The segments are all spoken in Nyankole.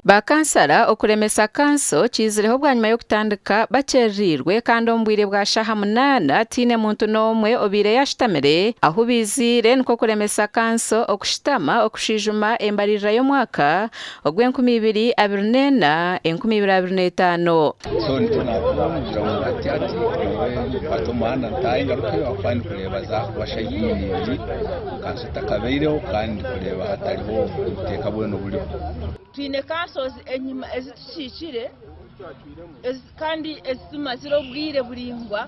Ba kansara okuremesa kanso kiizireho bwanyima y'okutandika bakyerereirwe kandi omu bwire bwa shaaha munaana tihaine muntu n'omwe obaire yaashutamire ahu baiziire nikwo kuremesa kanso okushutama okushwijuma embaririra y'omwaka ogw'enkumi ibiri 24, 2025. So nikyo naakugira ngu hati hati nyowe nkwate omuhanda ntaahe ngarukeyo ahakuba ndikureeba zaakuba shaaha 12 kanso etakabaireho kandi ndikureeba hatariho obuteeka bwona oburiho. Twine councils enyima ezitukiikire kandi ezitumazire obwire buraingwa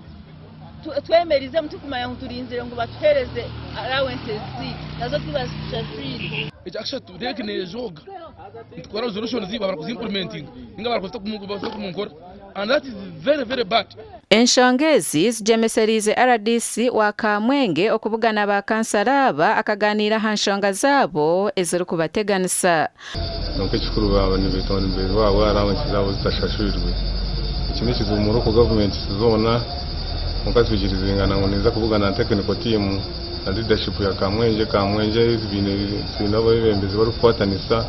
twemereizemu turikumanya ngu turinzire ngu batuheereze allowances zaitu nazo tibazitushashwire. Ekyakashatu REC neejooga nitukora resolutions baaba bari kuzimplementinga ninga bari kuzita omu nkora and that is very very bad. Enshonga ezi zigyemesereize rdc wa Kamwenge okubugana ba kansara aba akaganiira aha nshonga zaabo ezirikubateganisa. Kwonka ekikuru baaba nibeetwa ahabwa allowance zaabo zitashashwirwe. Eki n'ekizibu mu local governments zoona kwonka twikirizingana ngu ninza kubugana na technical team na leadership ya Kamwengye. Kamwengye twine abeebembezi barikukwatanisa,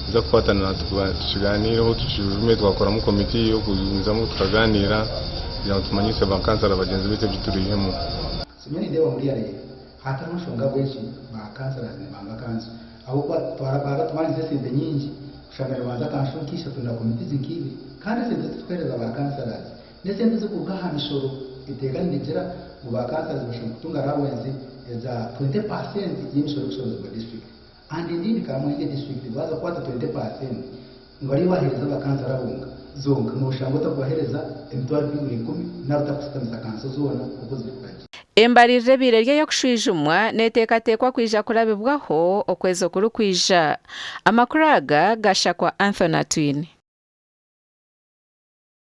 niza kukwatana tukiganiireho tukijume twakoramu committee y'okugumizamu tukaganiira kugira ngu tumanyise bakansara bagyenzi baitu ebi turiihemu. Simeon nindeeba omuri areeba hatariho nshonga ahabw'enki ba councillors nibanga kanso ahabw'okuba twara baratumanyisa esente nyingi kushanga nibabanza kanso nk'ishatu na committees nk'ibiri kandi esente ezitukuheereza ba councillors n'esente ezikuruga aha mishoro. Eiteeka nirigira ngu ba councillors bashemereire kutunga allowance eza 20% y'emishoro erikushorozibwa district and indeed Kamwengye district waaza kukwata 20% ngu ariyo waheereza abakansara bonka zonka noshanga otakubaheereza emitwaro 210 nari otakusitamisa kanso zoona oku zirikuragira. Embaririra ebaire eri ey'okushwijumwa neeteekateekwa kwija kurabibwaho okwezi okurikwija. Amakuru aga gashakwa Anthony Atwine.